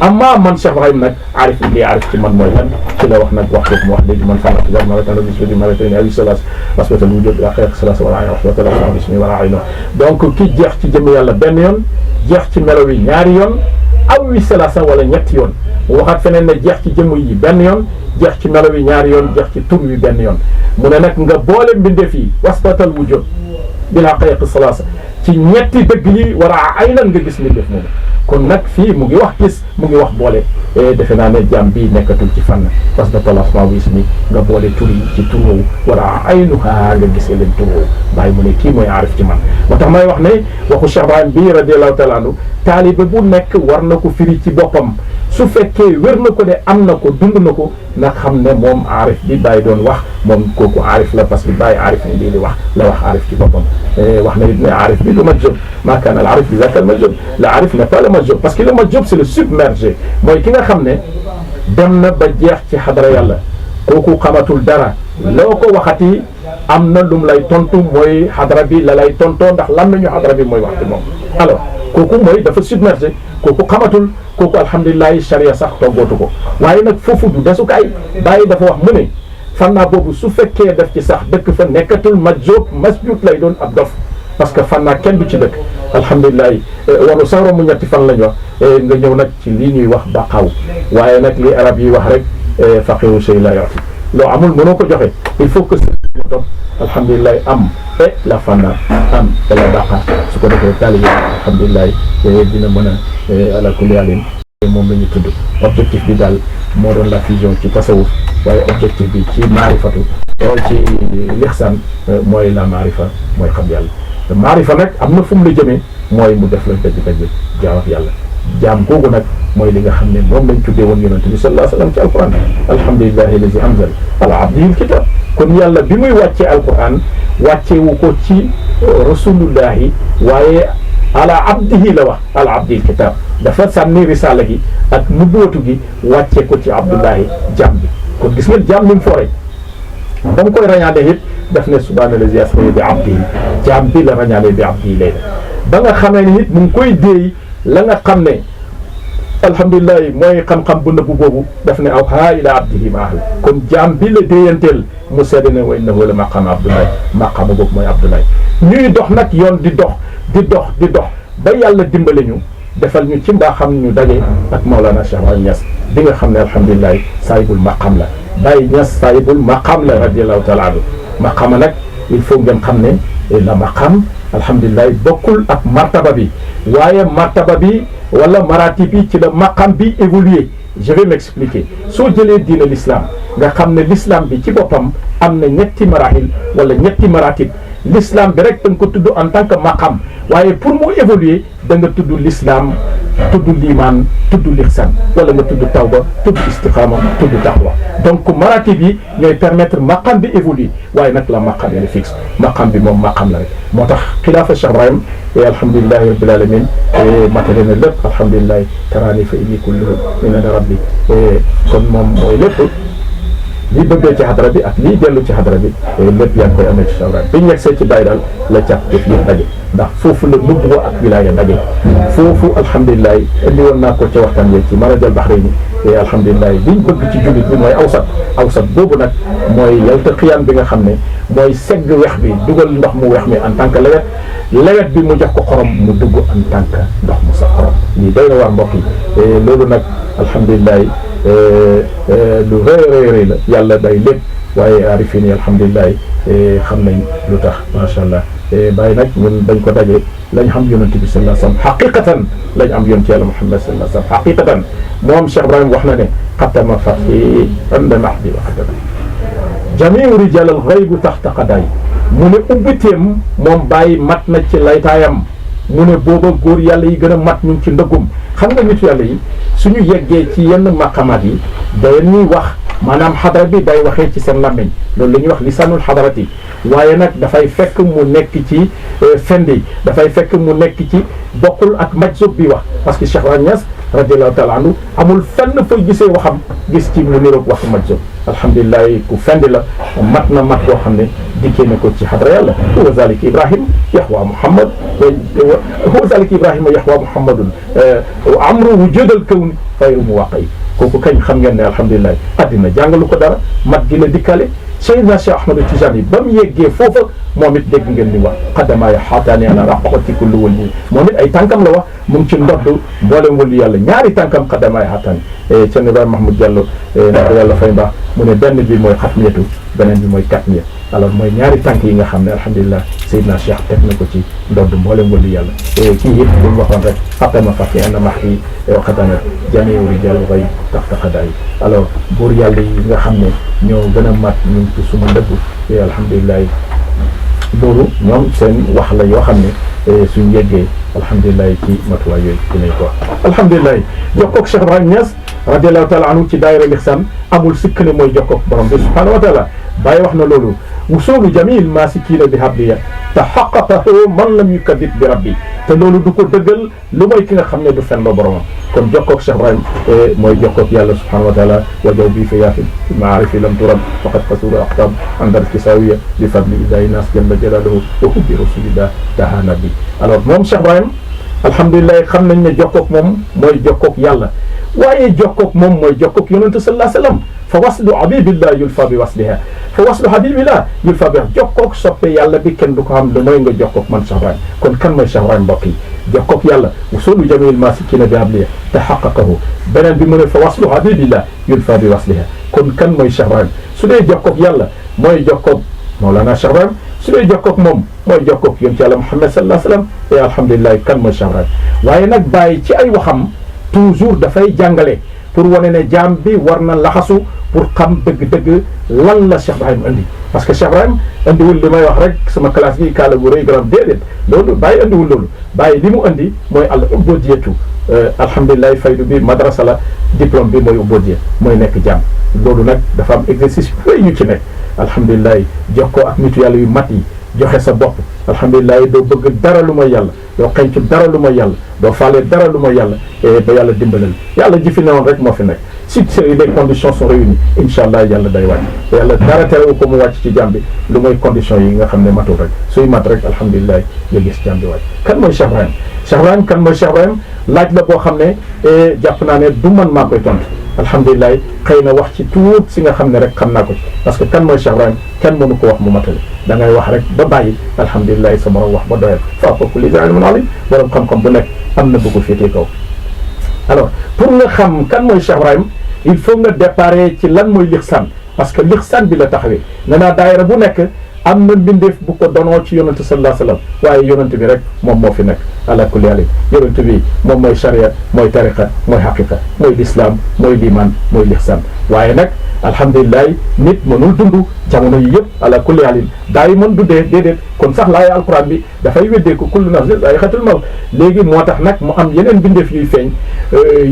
amma man Cheikh Ibrahim nag aarif li aarif ci man mooy lan ci la wax nag wax boobu mu wax léegi man fanatu gar maratan rabisudi maratayni awi salas wasbatal wujud ila xeeq salas wala ay wasbatal asma bismi wala ay no donc ki jeex ci jëm yàlla benn yoon jeex ci melo yi ñaari yoon awi salasa wala ñetti yoon waxaat feneen ne jeex ci jëmm yi benn yoon jeex ci melo yi ñaari yoon jeex ci tur wi benn yoon mu ne nag nga boole mbindeef yi wasbatal wujud bila xeeq salas ci ñetti dëgg yi war a ay nan nga gis mbindeef moomu kon nag fii mu ngi wax gis mu ngi wax boole defe naa ne jàmm bii nekkatul ci fànn parce que asmaa wa ismi nga boole tur yi ci tur woowu war a aynuha nga gisee leen tur woowu bàyyi mu ne kii mooy aarif ci man moo tax may wax ne waxu Cheikh Ibrahim bii radiallahu taala anhu taalibe bu nekk war na ko firi ci boppam su fekkee wér na ko de am na ko dund na ko nga xam ne moom aarif bi bàyyi doon wax moom kooku aarif la parce que bàyyi aarif ni lii li wax la wax aarif ci boppam wax na it ne aarif bi du majjub maa kaana al aarif bi zaaka al majjub la aarif n'est pas le majjub parce que le majjub c'est le submergé mooy ki nga xam ne dem na ba jeex ci xadara yàlla kooku xamatul dara loo ko waxati am na lum lay tontu mooy xadara bi la lay tontoo ndax lan nañu xadara bi mooy wax ci moom alors kooku mooy dafa submergé kooku xamatul kooku alhamdulilah charia sax toggootu ko waaye nag foofu du desukaay bàyyi dafa wax mu ne fannaa boobu su fekkee def ci sax dëkk fa nekkatul majjub masjud lay doon ab dof parce que fannaa kenn du ci dëkk alhamdulilah waru sax romb ñetti fan lañ wax nga ñëw nag ci lii ñuy wax baqaw waaye nag li arab yi wax rek faqihu shay la yoti loo amul mënoo ko joxe il faut que dof alhamdulilah am et la fanna am et la baqa su ko defee taalibe alhamdulilah dina mën a ala kulli alin moom la ñu tudd objectif bi daal moo doon la fusion ci tasawuf waaye objectif bi ci maarifatu ci lixsaan mooy la maarifa mooy xam yàlla maarifa nag am na fu mu la jëmee mooy mu def la dëgg-dëgg jaam ak yàlla jaam googu nag mooy li nga xam ne moom lañ tuddee woon yonente bi sallallahu alayhi wa sallam ci alquran alhamdulillahi allazi anzal ala abdihi alkitab kon yàlla bi muy wàccee alquran wàcceewu ko ci rasulullahi waaye ala abdihi la wax ala abdil kitab dafa sànni risala gi ak nubuwatu gi wàccee ko ci abdullahi jaam bi kon gis ngeen jaam ni mu foore ba mu koy rañaane it daf ne subhaana allazi asra bi abdihi jaam bi la rañaane bi abdihi lay def ba nga xamee ni it mu ngi koy déey la nga xam ne alhamdulilah mooy xam-xam bu nëbbu boobu daf ne awhaa ila abdihi ma ahla kon jaam bi la déeyanteel mu sedd ne wa innahu la maqaama abdullahi maqaama boobu mooy abdullahi ñuy dox nag yoon di dox di dox di dox ba yàlla dimbale ñu defal ñu ci mbaaxam ñu daje ak Maolana Cheikh Ibrahim Niass bi nga xam ne alhamdulilah saahibul maqam la Baye Niass saahibul maqam la radiallahu taala anhu maqama nag il faut ngeen xam ne la maqam alhamdulilah bokkul ak martaba bi waaye martaba bi wala maratib bi ci la maqam bi évoluer je vais m'expliquer soo jëlee diina l'islam nga xam ne l'islam bi ci boppam am na ñetti marahil wala ñetti maratib l'islam bi rek da nga ko tudd en tant que maqam waaye pour mu évoluer da nga tudd l'islam tudd liimaan tudd lixsan wala nga tudd tawba tudd istiqaama tudd taqwa donc maratib yi ñooy permettre maqam bi évoluer waaye nag la maqam yi fixe maqam bi moom maqam la rek moo tax xilaafa Cheikh Ibrahim alhamdulilahi rabbil alamin matale na lépp alhamdulilahi taraani fa inni kulluhu min rabbi kon moom mooy lépp lii bëggee ci xadara bi ak lii dellu ci xadara bi lépp yaa ngi koy amee ci Cheikh Ibrahim biñ nekk see ci bàyyi daal la càpp def yëpp daje ndax foofu la nubuwa ak wilaaya daje foofu alhamdulilah indi woon naa ko ca waxtaan yeeg ci marajal baxrayni alhamdulilah liñ bëgg ci jullit bi mooy awsat boobu nag mooy yaltaqiyaan bi nga xam ne mooy segg wex bi dugal ndox mu wex mi en tant que lewet bi mu jox ko xorom mu dugg en tant que ndox mu sax xorom lii doy na waar mbokk yi loolu nag alhamdulilah lu rëy la yàlla day lépp waaye arifin yi alhamdulilah xam nañ lu tax macha allah bàyyi nag ñun dañ ko daje lañ xam yonent bi sallallahu alayhi wa sallam xaqiqatan lañ am yonent yàlla Muhammad sallallahu alayhi wa sallam xaqiqatan moom Cheikh Ibrahim wax na ne xatama fatxi anda mahdi wa xatama jamiu rijal al xaybu taxta qaday mu ne ubbiteem moom bàyyi mat na ci laytaayam mu ne booba góor yàlla yi gën a mat ñu ci ndëggum xam nga nit yàlla yi suñu yeggee ci yenn maqamaat yi dañuy wax maanaam xadara bi day waxee ci seen làmmiñ loolu la ñuy wax lisaanul xadarati waaye nag dafay fekk mu nekk ci fendi dafay fekk mu nekk ci bokkul ak majzub bi wax parce que Cheikh Ibrahima Niass radiallahu taala anhu amul fenn fay gisee waxam gis ci mu niroog waxu majzub alhamdulilah ku fendi la mat na mat boo xam ne dikkee na ko ci xadara yàlla huwa zalika Ibrahim yaxwa Muhammad huwa zalika Ibrahima yaxwa Muhammadun amru wujudal kawni xayru muwaqi kooku kañ xam ngeen ne alhamdulilah addina jàngalu ko dara mat gi la dikkale Seydina Cheikh Ahmad Tijani ba mu yeggee foofa moom it dégg ngeen ni wax xadamaaya xaataani ala raqabati kulli wali moom it ay tànkam la wax mu ngi ci ndodd mboolem wali yàlla ñaari tànkam xadamaaya xaataani Cheikh Ibrahima Mahmoud Diallo na ko yàlla fay mbaax mu ne benn bi mooy xatmiyatu beneen bi mooy katmiya alors mooy ñaari tànk yi nga xam ne alhamdulilah Seydina Cheikh teg na ko ci ndodd mboolem wali yàlla kii it lu mu waxoon rek xatama faqi ana max yi xatana jamiu rijal xay taxta xadaay alors buur yàlla yi nga xam ne ñoo gën a mat ñu ci suma ndëgg alhamdulilah loolu ñoom seen wax la yoo xam ne suñ yeggee alhamdulilah ci matuwaay yooyu dinañ ko wax alhamdulilah jokkoog Cheikh Ibrahima Niass radiallahu taala anhu ci daayira lixsaan amul sikk ne mooy jokkoog borom bi subhanahu wa taala bàyyi wax na loolu wusulu jamil maasikiina bi habliya taxaqaqahu man lam yukadib bi rabbi te loolu du ko dëggal lu mooy ki nga xam ne du fen la boromam kon jokkoog Cheikh Ibrahima mooy jokkoog yàlla subhanahu wa taala wajaw bi fi yaafi maarifi lam turam faqad kasura aqtab andar kisawiya bi fadli idayi nas jalla jalaluhu wa hubbi rasulillah tahana bi alors moom Cheikh Ibrahima alhamdulilah xam nañ ne jokkoog moom mooy jokkoog yàlla waaye jokkoog moom mooy jokkoog yonente sallallahu alayhi wa sallam fa waslu habibillah yulfa bi wasliha fa waslu habibillah yulfa bi jokkoog soppe yàlla bi kenn du ko xam lu mooy nga jokkoog man Cheikh Ibrahima kon kan mooy Cheikh Ibrahima mbokk yi jokkoog yàlla wusulu jamil masikina bi habliya taxaqaqahu beneen bi mu ne fa waslu habibillah yulfa bi wasliha kon kan mooy Cheikh Ibrahima su dee jokkoog yàlla mooy jokkoog Mawlana Cheikh Ibrahima su dee jokkoog moom mooy jokkoog yonent yàlla Muhammad sallallahu alayhi wa sallam et alhamdulilah kan mooy Cheikh Ibrahima waaye nag bàyyi ci ay waxam toujours dafay jàngale pour wane ne jaam bi war na laxasu pour xam dëgg-dëgg lan la Cheikh Ibrahima indi parce que Cheikh Ibrahima indiwul li may wax rek sama classe gi kaala gu rëy garam déedéet loolu bàyyi indiwul loolu bàyyi li mu indi mooy al ubudiyatu alhamdulilah faydu bi madrasa la diplôme bi mooy ubudiya mooy nekk jaam loolu nag dafa am exercice yu ci nekk alhamdulilah jokkoo ak nitu yàlla yu mat yi joxe sa bopp alhamdulilah doo bëgg dara lu mooy yàlla doo xencu dara lu mooy yàlla doo faale dara lu mooy yàlla ba yàlla dimbalal yàlla ji fi newoon rek moo fi nekk si les conditions sont réunies incha allah yàlla day wàcc yàlla dara terewu ko mu wàcc ci jàmm bi lu mooy conditions yi nga xam ne matul rek suy mat rek alhamdulilah nga gis jàmm bi wàcc kan mooy Cheikh Ibrahima Cheikh Ibrahima kan mooy Cheikh Ibrahima laaj la boo xam ne jàpp naa ne du man maa koy tontu alhamdulilah xëy na wax ci tuut si nga xam ne rek xam naa ko ci parce que kan mooy Cheikh Ibrahima kenn mënu ko wax mu matale da ngay wax rek ba bàyyi alhamdulilah sa borom wax ba doyal fa kooku li ilmun alim borom xam-xam bu nekk am na bu ko féetee kaw alors pour nga xam kan mooy Cheikh Ibrahima il faut nga déparé ci lan mooy lixsaan parce que lixsaan bi la taxawee nee naa daayira bu nekk am na mbindeef bu ko donoo ci yonente sallallahu alayhi wa sallam waaye yonente bi rek moom moo fi nekk ala kulli haal yonente bi moom mooy charia mooy tariqa mooy haqiqa mooy l'islam mooy liman mooy lixsaan waaye nag alhamdulilah nit mënul dund jamono yi yëpp ala kulli haal daay mën du dee déedéet kon sax laaya alquran bi dafay weddee ko kullu nafsin zaa'iqatul mawt léegi moo tax nag mu am yeneen mbindeef yuy feeñ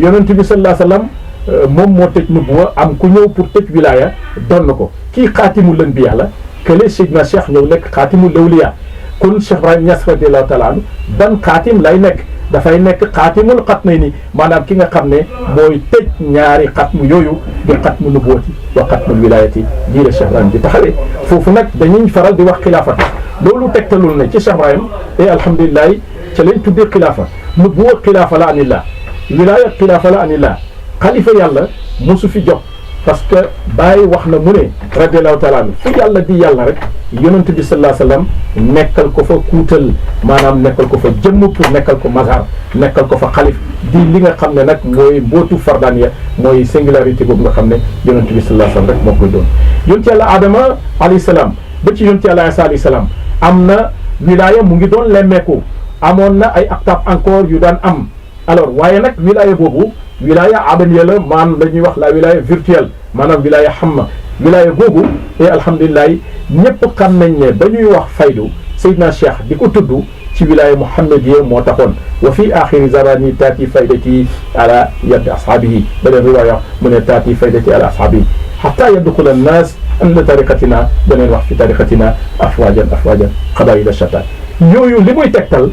yonente bi sallallahu alayhi wa sallam moom moo tëj nubuwa am ku ñëw pour tëj wilaya doon na ko kii xaatimul anbiya la kële Seydina Cheikh ñëw nekk xaatimul lawliya kon Cheikh Ibrahima Niass radiyallahu taala anhu ban xaatim lay nekk dafay nekk xaatimul xatmayni maanaam ki nga xam ne mooy tëj ñaari xatmu yooyu di xatmu nubuwati wa xatmul wilayati lii la Cheikh Ibrahima di taxawee foofu nag dañuy faral di wax xilaafat loolu tegtalul ne ci Cheikh Ibrahima et alhamdulilah ca lañ tuddee xilaafa nubuwa xilaafa la anillah wilaya xilaafa la anillah xalifa yàlla mosu fi jox parce que Baye wax na mu ne radiallahu taala anhu fu yàlla di yàlla rek yonent bi sallallahu alayhi wa sallam nekkal ko fa kuutal maanaam nekkal ko fa jëmm pour nekkal ko mazhar nekkal ko fa xalif di li nga xam ne nag mooy mbootu fardaniya mooy singularité boobu nga xam ne yonent bi sallallahu alayhi wa sallam rek moo koy doon yonent yàlla Adama alayhi salaam ba ci yonent yàlla Isa alayhi salaam am na wilaya mu ngi doon lemmeeku amoon na ay aktaab encore yu daan am alors waaye nag wilaya boobu wilaya adamiya la maanaam la ñuy wax la wilaya virtuelle maanaam wilaya xamma wilaya googu et alhamdulilah ñëpp xam nañ ne ba ñuy wax faydu Seydina Cheikh di ko tudd ci wilaya muhammadiya moo taxoon wa fi axiri zamani taati faydati ala yaddi ashaabihi beneen riwaaya mu ne taati faydati ala ashaabihi xata yadxula annaas anna tariqatina beneen wax fi tariqatina afwajan qabaila shatta yooyu li muy tegtal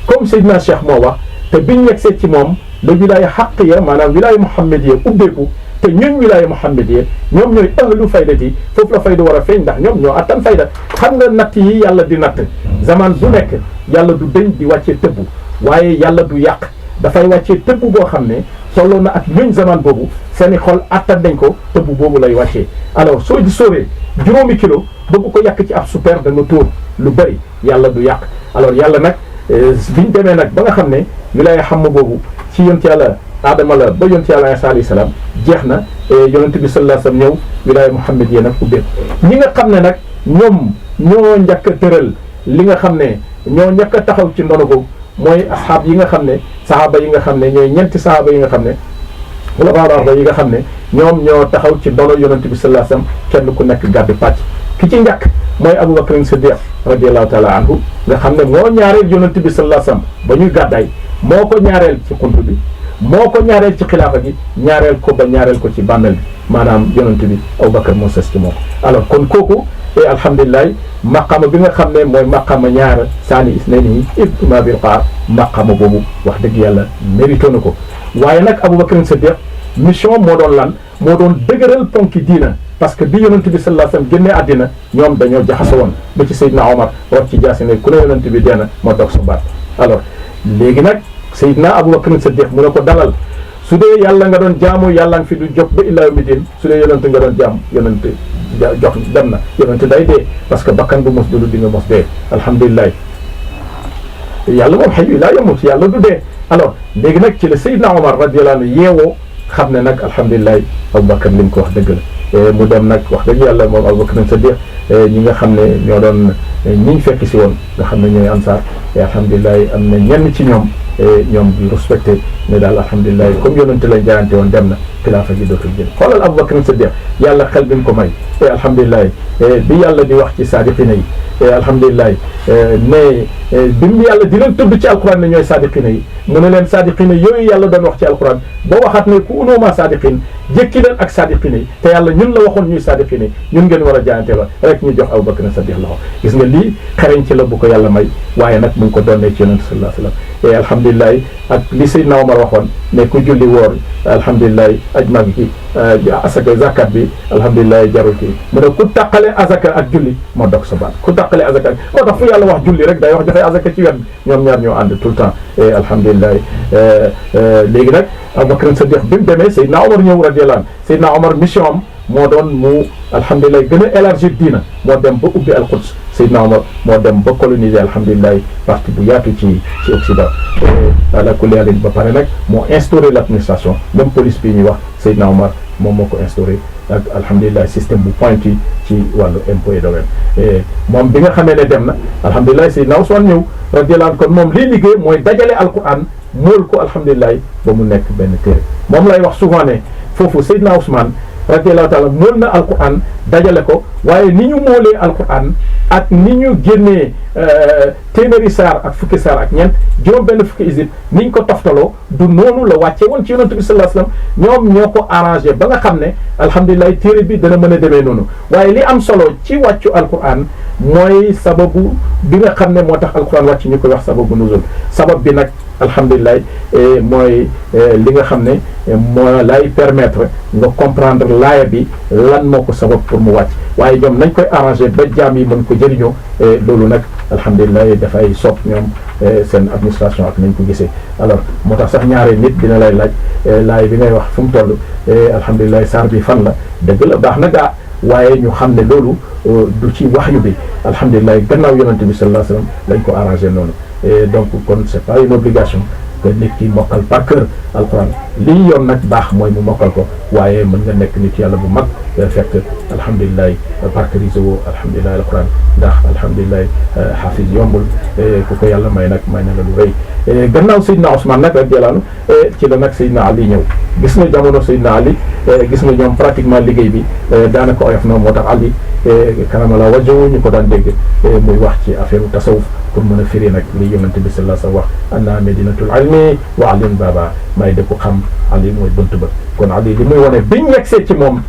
comme Seydina Cheikh moo wax te biñ yegsee ci moom la wilaya xaqiya maanaam wilaya muhammadiya ubbeeku te ñun wilaya muhammadiya ñoom ñooy ahlu faydati foofu la fayda war a feeñ ndax ñoom ñoo attan fayda xam nga natt yi yàlla di natt zaman bu nekk yàlla du dëñ di wàccee tëbb waaye yàlla du yàq dafay wàccee tëbb boo xam ne tolloo na ak ñuñ zaman boobu seeni xol attan nañ ko tëbb boobu lay wàccee alors soo di sóoree juróomi kilo bëgg ko yàq ci ab super da nga tóor lu bëri yàlla du yàq alors yàlla nag biñ demee nag ba nga xam ne wilaya xam boobu ci yonent yàlla Adama la ba yonent yàlla Isa alayhi salaam jeex na yonent bi sallallahu alayhi wasallam ñëw wilaya Muhammad yéen nag ubbeeku ñi nga xam ne nag ñoom ñoo njëkk a tëral li nga xam ne ñoo njëkk a taxaw ci ndono boobu mooy asxaab yi nga xam ne saxaaba yi nga xam ne ñooy ñeenti saxaaba yi nga xam ne wala baaba yi nga xam ne ñoom ñoo taxaw ci ndono yonent bi sallallahu alayhi wasallam kenn ku nekk gàddu pàcc ki ci njëkk mooy Abubakar Siddiq radiyallahu taala anhu nga xam ne moo ñaareel yonent bi sallallahu alayhi wasallam ba ñuy gàddaay moo ko ñaareel ci xunt bi moo ko ñaareel ci xilaafa gi ñaareel ko ba ñaareel ko ci bàmmeel bi maanaam yonent bi Abubakar moo sës ci moom alors kon kooku alhamdulilah maqama bi nga xam ne mooy maqama ñaar saani isnayni ibtuma bil qaar maqama boobu wax dëgg yàlla mérito na ko waaye nag Abubakar Siddiq mission moo doon lan moo doon dëgëral ponki diina parce que bi yonent bi sallallahu alayhi wasallam génnee àddina ñoom dañoo jaxaso woon ba ci Seydina Omar war ci jaasi ne ku ne yonent bi dee na moo dog sa baat alors léegi nag Seydina Abubakar Siddiq mu ne ko dalal su dee yàlla nga doon jaamu yàlla nga fi du jóg ba illaa yawmi diin su dee yonent nga doon jaamu yonent jox dem na yonent day dee parce que bakkan bu mos dulu di nga mos dee alhamdulilah yàlla moom xëy laa yamut yàlla du dee alors léegi nag ci la Seydina Omar radiyallahu anhu yeewoo xam ne nag alhamdulilah Abubakar li mu ko wax dëgg la mu dem nag wax dëgg yàlla moom Abubakar Siddiq ñi nga xam ne ñoo doon ñiñ fekk si woon nga xam ne ñooy ansaar alhamdulilah am na ñenn ci ñoom di respecté ne daal alhamdulilah comme yonente lañ jaayante woon dem na xilaafa gi dootul jël xoolal Abubakar Siddiq yàlla xel bi mu ko may alhamdulilah bi yàlla di wax ci saadiqina yi alhamdulilah ne bi mu yàlla di leen tudd ci alquran ne ñooy saadiqina yi mu ne leen saadiqina yooyu yàlla doon wax ci alquran ba waxaat ne ku unooma saadiqin jékki leen ak saadiqina yi te yàlla ñun la waxoon ñuy saadiqina yi ñun ngeen war a jaayante la rek ñu jox Abubakar Siddiq loxo gis nga lii xereñ ci la bu ko yàlla may waaye nag mu ngi ko doonee ci yonente sallallahu alayhi wasallam alhamdulilah ak li Seydina Omar waxoon ne ku julli woor alhamdulilah aj mag ki asaka zakat bi alhamdulilah jarul kii mu ne ku taqale azaka ak julli moo dog sa baat ku taqale azaka moo tax fu yàlla wax julli rek day wax joxe azaka ci wet ñoom ñaar ñoo ànd tout le temps alhamdulilah léegi nag Abubakar Siddiq bi mu demee Seydina Omar ñëw radiyallahu anhu Seydina Omar mission am moo doon mu alhamdulilah gën a élargir diina moo dem ba ubbi al-Quds Seydina Omar moo dem ba coloniser alhamdulilah partie bu yaatu ci Occident ala kulli haal ba pare nag moo instauré l'administration même police bi ñuy wax Seydina Omar moom moo ko instauré ak alhamdulilah système bu pointu ci wàllu impôt et domaine moom bi nga xamee ne dem na alhamdulilah Seydina Ousmane ñëw radiyallahu anhu kon moom lii liggéey mooy dajale alquran mool ko alhamdulilah ba mu nekk benn téere moom lay wax souvent ne foofu Seydina Ousmane radiyallahu taala mool na alquran dajale ko waaye ni ñu moolee alquran ak ni ñu génnee téeméeri saar ak fukki saar ak ñeent juróom benn fukki isib ni ñu ko toftaloo du noonu la wàcce woon ci yonent bi sallallahu alayhi wasallam ñoom ñoo ko arrangé ba nga xam ne alhamdulilah téere bi dana mën a demee noonu waaye li am solo ci wàccu alquran mooy sababu bi nga xam ne moo tax alquran wàcc ñu koy wax sababu nuzul sabab bi nag alhamdulilah mooy li nga xam ne moo lay permettre nga comprendre laaya bi lan moo ko sabab pour mu wàcc waaye ñoom nañ koy arrangé ba jaam yi mën ko jëriñoo loolu nag alhamdulilah dafay sopp ñoom seen administration ak nañ ko gisee alors moo tax sax ñaare nit dina lay laaj laay bi ngay wax fu mu toll alhamdulilah saar bi fan la dëgg la baax na gaa waaye ñu xam ne loolu du ci waxyu bi alhamdulilah gannaaw yonente bi sallallahu alayhi wasallam lañ ko arrangé noonu donc kon c'est pas une obligation que nit ki mokkal par cœur alquran lii yoon nag baax mooy mu mokkal ko waaye mën nga nekk nit yàlla bu mag fekk alhamdulilah parcourise woo alhamdulilah alquran ndax alhamdulilah xaafis yombul ku ko yàlla may nag may na la lu rëy gannaaw Seydina Ousmane nag radiyallahu anhu ci la nag Seydina Ali ñëw gis nga jamono Seydina Ali gis nga ñoom pratiquement liggéey bi daanaka oyof na moo tax Ali karamala wajhu ñu ko daan dégg muy wax ci affaire tasawuf pour mën a firi nag li yonente bi sallallahu alayhi wa sallam wax anna medinatul ilmi wa alim baba may dëkku xam Ali mooy bunt ba kon Ali li muy wane biñ yegsee ci moom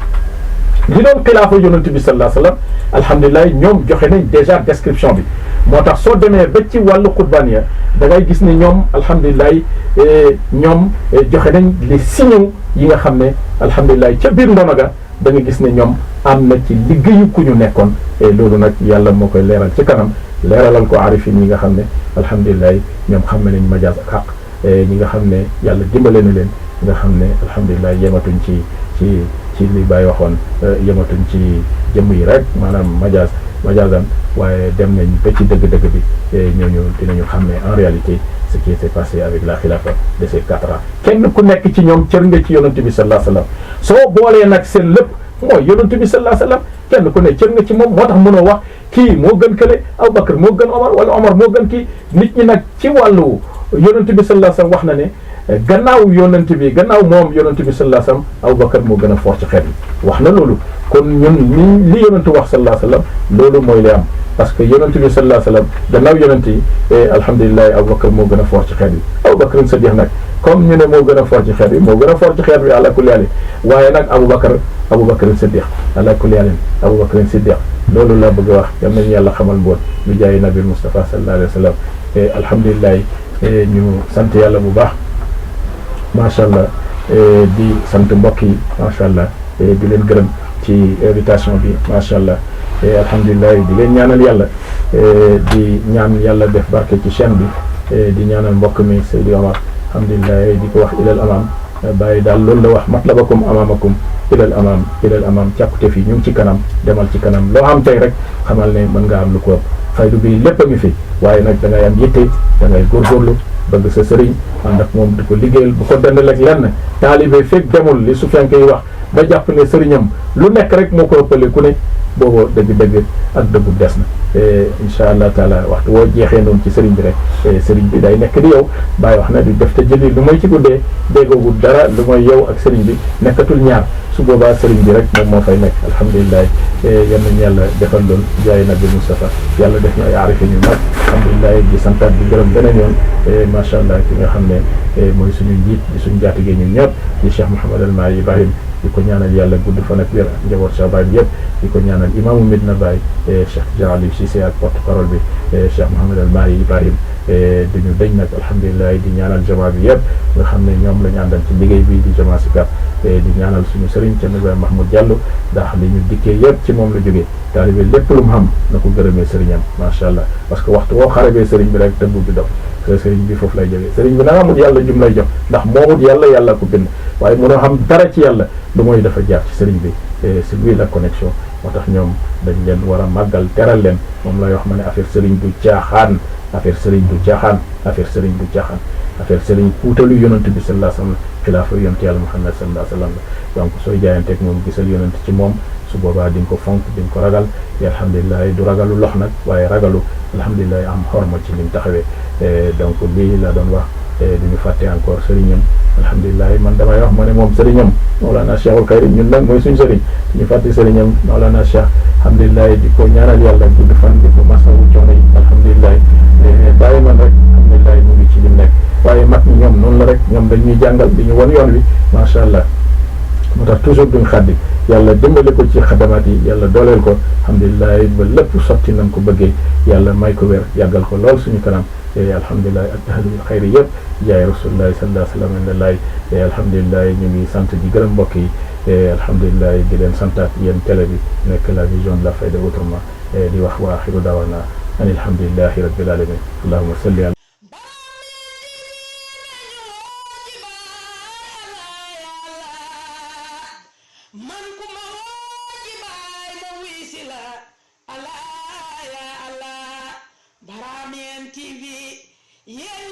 li doon xilaafa yonente bi sallallahu alayhi wa sallam alhamdulilah ñoom joxe nañ déjà description bi moo tax soo demee ba ci wàllu xutbaaniya da ngay gis ne ñoom alhamdulilah ñoom joxe nañ les signaux yi nga xam ne alhamdulilah ca biir ndono ga da nga gis ne ñoom am na ci liggéeyu ku ñu nekkoon loolu nag yàlla moo koy leeral ci kanam leeralal ko arifin yi nga xam ne alhamdulilah ñoom xam nañ majaaz ak xaq ñi nga xam ne yàlla dimbale na leen nga xam ne alhamdulilah yematuñ ci li Baye waxoon yematuñ ci jëmm yi rek maanaam majaazan waaye dem nañ ba ci dëgg-dëgg bi ñooñu dinañu xam ne en réalité ce qui s'est passé avec la khilafa de ces 4 ans kenn ku nekk ci ñoom cër nga ci yonent bi sallallahu alayhi wa sallam soo boolee nag seen lépp mooy yonent bi sallallahu alayhi wa sallam kenn ku ne cër nga ci moom moo tax mënoo wax kii moo gën kële Abubakar moo gën Omar wala Omar moo gën kii nit ñi nag ci wàllu yonent bi sallallahu alayhi wa sallam wax na ne gannaaw yonent bi gannaaw moom yonent bi sallallahu alayhi wa sallam Abubakar moo gën a fort ci xeet bi wax na loolu kon ñun li yonent wax sallallahu alayhi wa sallam loolu mooy li am parce que yonent bi sallallahu alayhi wa sallam gannaaw yonent yi alhamdulilah Abubakar moo gën a fort ci xeet bi Abubakar Sadiq nag comme ñu ne moo gën a fort ci xeet bi moo gën a fort ci xeet bi ala kulli haal waaye nag Abubakar Sadiq ala kulli haal Abubakar Sadiq loolu laa bëgg a wax yal nañu yàlla xamal mboot bi jaay nabi Mustafa sallallahu alayhi wa sallam alhamdulilah ñu sant yàlla bu baax macha allah di sant mbokk yi macha allah di leen gërëm ci invitation bi macha allah alhamdulilah di leen ñaanal yàlla di ñaan yàlla def barke ci chaîne bi di ñaanal mbokk mi Seydi Omar alhamdulilah di ko wax ilal amam bàyyi daal loolu la wax matlabakum amamakum ilal amam càkkute fii ñu ngi ci kanam demal ci kanam loo am tey rek xamal ne mën nga am lu ko ëpp faydu bi lépp a ngi fi waaye nag da ngay am yitte da ngay góorgóorlu bëgg sa sëriñ ànd ak moom di ko liggéeyal bu ko dendal ak lenn taalibe fekk demul li Sufyaan koy wax ba jàpp ne sëriñam lu nekk rek moo ko ëppale ku ne boobu dëgg-dëgg ak dëggu des na incha allah taala waxtu woo jeexee noonu ci sëriñ bi rek sëriñ bi day nekk di yow bàyyi wax na di def te jëli lu mooy ci guddee déggoogu dara lu mooy yow ak sëriñ bi nekkatul ñaar su boobaa sëriñ bi rek moom moo fay nekk alhamdulilah yal nañu yàlla defal loolu jaay nabi Mustafa yàlla def ñu ay aarife ñu mag alhamdulilah di santaat di gërëm beneen yoon macha allah ki nga xam ne mooy suñu njiit di suñu jaatigee ñun ñëpp di Cheikh Mouhamad al Mahi Ibrahim di ko ñaanal yàlla gudd fan ak wér ak njaboot Cheikh Baye bi yëpp di ko ñaanal imaamu Medina Baye Cheikh Tidiane Aliou Cissé ak porte parole bi Cheikh Mouhamad al Mahi Ibrahim duñu dañ nag alhamdulilah di ñaanal jamaa bi yëpp nga xam ne ñoom la ñu àndal ci liggéey bi di jamaa si kat di ñaanal suñu sëriñ Thierno Ibrahima Mahmoud Diallo ndax li ñu dikkee yëpp ci moom la jógee taalibe lépp lu mu xam na ko gërëmee sëriñam macha allah parce que waxtu woo xarabee sëriñ bi rek tëggu bi dox sëriñ bi foofu lay jógee sëriñ bi nag amul yàlla jum lay jox ndax moomut yàlla ko bind waaye mënoo xam dara ci yàlla lu mooy dafa jaar ci sëriñ bi c'est lui la connexion moo tax ñoom dañ leen war a màggal teral leen moom lay wax ma ne affaire sëriñ du caaxaan affaire sëriñ du caaxaan affaire sëriñ du caaxaan affaire sëriñ puutalu yonent bi sallallahu alayhi wa sallam xilaafa yonent yàlla Muhammad sallallahu alayhi wa sallam donc sooy jaayanteeg moom gisal yonent ci moom su boobaa di nga ko fonk di nga ko ragal alhamdulilah du ragalu lox nag waaye ragalu alhamdulilah am xorma ci li mu taxawee donc lii la doon wax duñu fàtte encore sëriñam alhamdulilah man damay wax ma ne moom sëriñam Mawlana Cheikhul Karim ñun nag mooy suñu sëriñ duñu fàtte sëriñam Mawlana Cheikh alhamdulilah di ko ñaanal yàlla gudd fan di ko masawu coono yi alhamdulilah bàyyi man rek alhamdulilah mu ngi ci lim nekk waaye mag ñi ñoom noonu la rek ñoom dañuy jàngal di ñu won yoon wi macha allah moo tax toujours duñ xaddi yàlla dimbale ko ci xadamaat yi yàlla dooleel ko alhamdulilah ba lépp sotti nañ ko bëggee yàlla may ko wér yàggal ko lool suñu kanam alhamdulilah ak ahlul xayri yëpp jaay rasulullahi sallallahu alayhi wa sallam indalaay alhamdulilah ñu ngi sant di gërëm mbokk yi alhamdulilah di leen santaat yéen télé bi nekk la vision de la fayda autrement di wax wa axiru daawana an alhamdulilahi rabbil alamin allahumma salli ala man ku ma woo ci baay ma wuy si la Allah ya Allah Baramien TV yéen